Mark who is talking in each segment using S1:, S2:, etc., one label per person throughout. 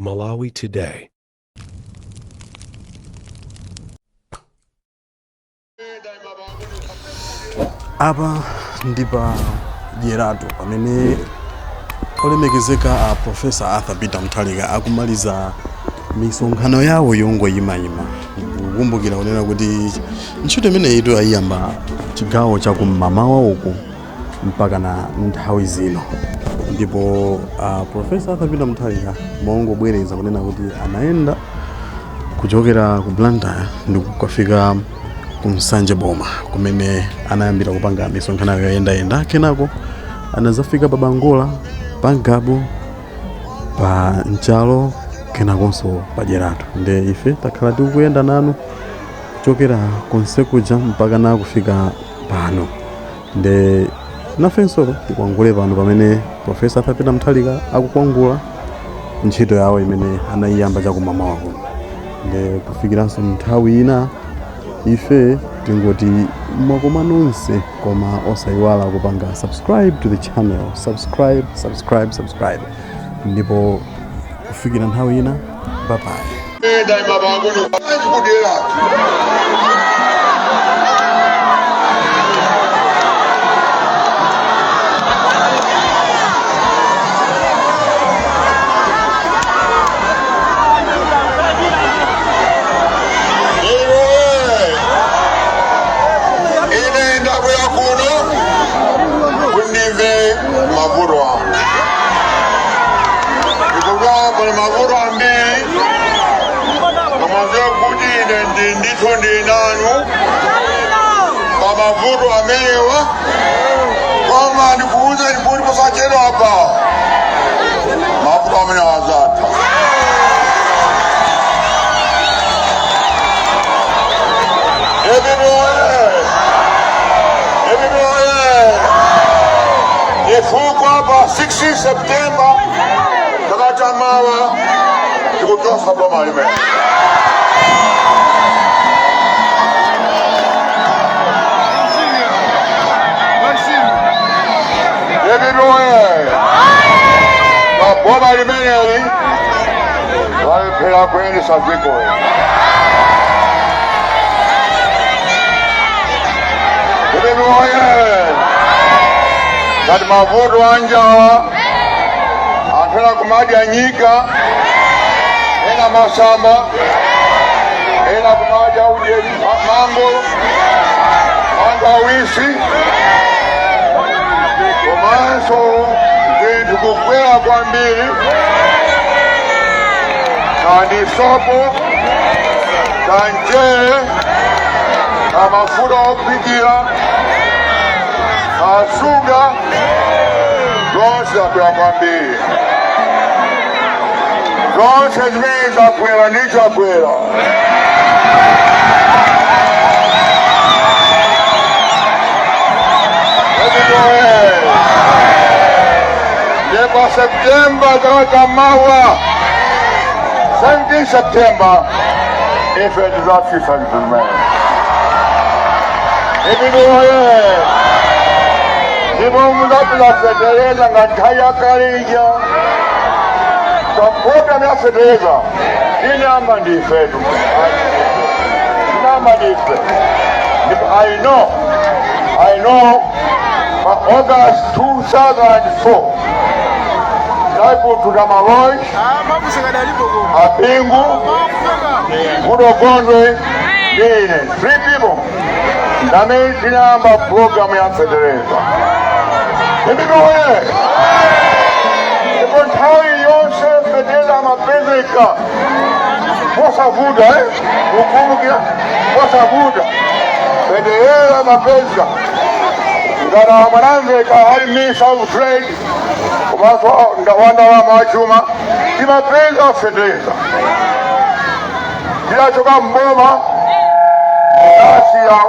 S1: Malawi Today.
S2: Apa ndi pa Dyeratu pamene olemekezeka a Professor Arthur Peter Mutharika akumaliza misonkhano yawo yongoyimayima. Kukumbukira kunena kuti ntchito imeneyitu ayiyamba chigawo chakum'mamawa uku mpaka na nthawi zino, ndipo Professor Arthur Peter Mutharika mongobwereza kunena kuti anayenda kuchokera ku Blantyre ndi kukafika ku Nsanje Boma kumene anayambira kupanga misonkhano yoyendayenda, kenako anazafika pa Bangola, pa Ngabu, pa Nchalo, kenakonso pa Dyeratu. Nde ife takhala tikuyenda nanu kuchokera konse kuja mpaka na kufika pano, nde nafenso tikwangule pano pamene Professor Arthur Peter Mutharika akukwangula ntchito yawo imene anayiyamba chakumamawa kuno. Nde kufikiranso nthawi ina, ife tingoti mwakoma nonse, koma osayiwala kupanga subscribe to the channel. Subscribe, subscribe, subscribe. Ndipo kufikira nthawi ina, bye bye.
S3: Ine ndabwera kuno kuti ndimve mavuto anu. Ndikudziwa pali mavuto ambiri, koma kuti ine ndi ndithu ndi nanu pa mavuto amenewa. Koma ndikuwuzeni kuti posachedwa apa mavuto amenewa azatha. DPP oye! DPP oye! Chifukwa pa 16 September chaka chamawa tikuchotsa boma limene. DPP oye! Boma limeneli lalephera kuyendetsa dziko. DPP oye! Ngati mavuto a njala, anthu ena kumadya nyika, ena masamba, ena kumadya ujeni mango, mangawisi, komanso zinthu kukwera kwambiri, kaya sopo, kaya mchere, kaya mafuta ophikira, kaya shuga, zonse zakwera kwambiri. Zonse zimene zakwera ndi Chakwera. Ndipo September chaka chamawa, 17 September, ife tizatsitsa zimene. DPP oye! Ndipo muzapeza fetereza ngati nthawi yakale ija. Program ya fetereza tinayamba ndifetu, tinayamba ndife. Ndipo I know pa August 2004 taikututa Malonje, a Bingu, Goodall Gondwe ndine, three people ndamene tinayamba program ya fetereza. DPP oye! Ndipo nthawi yonse fetereza amapezeka mosavuta, eh? Mukumbukira, mosavuta fetereza amapezeka. Ngati a Mwanamvekha ali Minister of Trade komanso wa ndalama, wachuma, timapeza fetereza. Tinachoka mboma tasiya.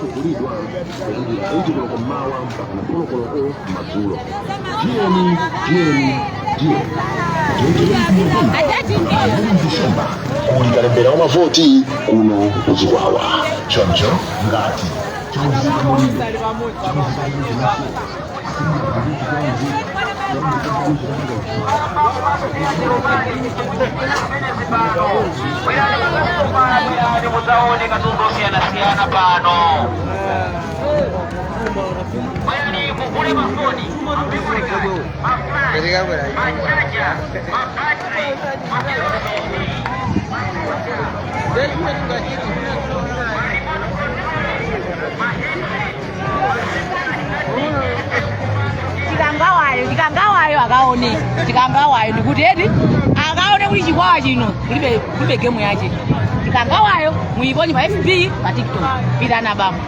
S1: Udzatsekulidwa kuyambira 8 koloko mmawa mpaka na 4 koloko madzulo. Tiyeni, tiyeni, tiyeni. 28 December kuli kalembera wa mavoti kuno kuchikwawa. Choncho ngati chauzika muliro
S4: Muzaone katundu osiyanasiyana pano. Bwerani mugule mafoni, ma memory card, ma flash, ma charger, ma battery, ma remote control, ma headset.
S5: Chikangawayo, chikangawayo akaone, chikangawayo ndikuti eti akaone kuti chikwawa chino kulibe, kulibe game yache. Chikangawayo muiponye pa FB, pa TikTok. Pitana bambo.